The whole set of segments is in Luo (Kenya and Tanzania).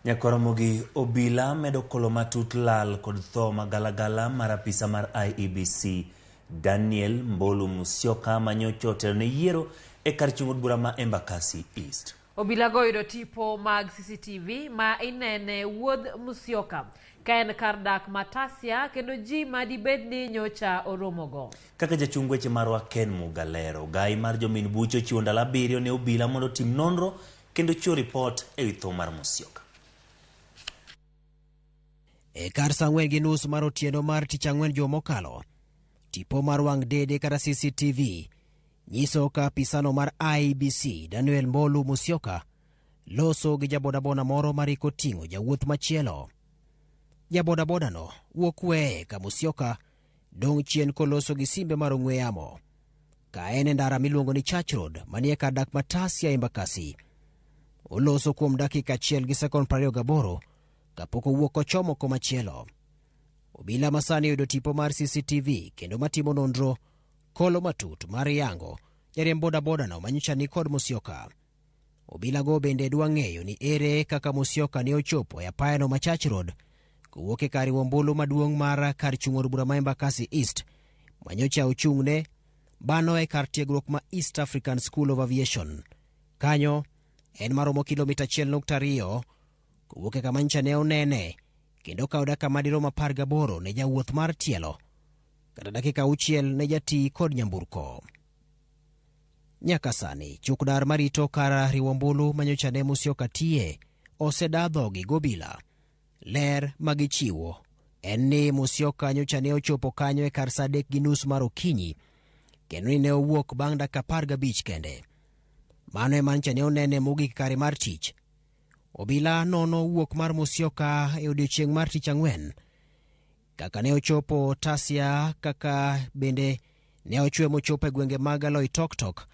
Nyakoromogi obila medo kolo matut lal kod tho magalagala mar apisa mar IEBC Daniel Mbolu Musyoka manyocha otelo ne yiero e kar chung' od bura ma Embakasi East. Obilago oyudo tipo mag CCTV ma inene wuodh Musyoka ka en kar dak ma Tasia kendo ji ma dibed ni nyocha oromogo. Kaka jachung' weche marwa Ken Muga lero, gai mar jomin buche ochiwo ndalo 7 ne obila mondo otim nonro kendo chiwo ripot ewi tho mar Musyoka. E kar saa 4:30 mar otieno mar tich ang'wen juma mokalo, tipo mar wang' dede kata CCTV nyiso ka apisano mar IEBC Daniel Mbolu Musyoka loso gi jabodaboda moro mariko ting'o jawuoth machielo. Jabodabodano wuok weye ka Musyoka dong' chien koloso gi simbe mar ong'we yamo. Ka en e ndara miluongo ni Church Road manie kar dak ma Tasia Embakasi. Oloso kuom dakika 1 gi sekon 28 kapok owuok ochomo komachielo. Obila masani oyudo tipo mar CCTV kendo matimo nonro kolo matut mar yango jariemb bodaboda no manyocha ni kod Musyoka. Obilago bende dwa ng'eyo ni ere kaka Musyoka ne ochopo e apayano ma Church Road kowuok e kar riwo ombulu maduong' mar kar chung' od bura ma Embakasi East manyocha ochung'ne bano e kar tiegruok ma East African School of Aviation. Kanyo en maromo kilomita 1.2 kowuok e kama nyocha ne onene kendo kawo dakika madirom 18 ne jawuoth mar tielo kata dakika 6 ne jati kod nyamburko. Nyaka sani chuk dar marito kar riwo ombulu manyocha ne Musyoka tiye oseda dhogi gobila. Ler magichiwo en ni Musyoka nyocha ne ochopo kanyo e kar saa 3:30 mar okinyi kendo ni ne owuok bang' dakika 15 kende. Mano ema nyocha ne onene mogik kare mar tich. Obila nono wuok mar Musyoka e odiechieng' mar tich ang'wen. Kaka ne ochopo Tasia, kaka bende ne ochwe mochopo e gwenge mag Loitoktok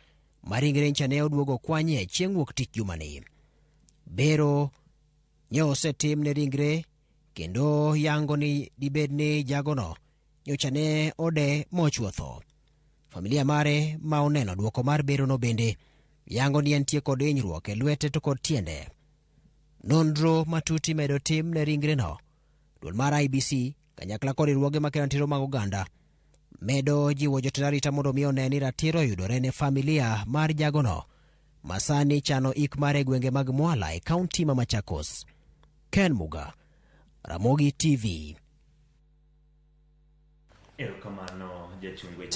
ma ringre nyocha ne oduogo kwanye chieng' wuok tich jumani. Bero ne osetim ne ringre kendo yango ni dibed ni jagono nyocha ne ode mochwo tho. Familia mare ma oneno duoko mar berono bende yango ni entie kod hinyruok e lwete to kod tiende. Nonro matut imedo tim ne ringreno. Duol mar IEBC kanyakla kod riwruoge makedo ratiro mag oganda medo jiwo jotend arita mondo mi one ni ratiro oyudore ne familia mar jagono masani chano ik mare e gwenge mag Mwala e kaunti ma Machakos. Ken Muga, Ramogi TV. Erokamano jachung' weche.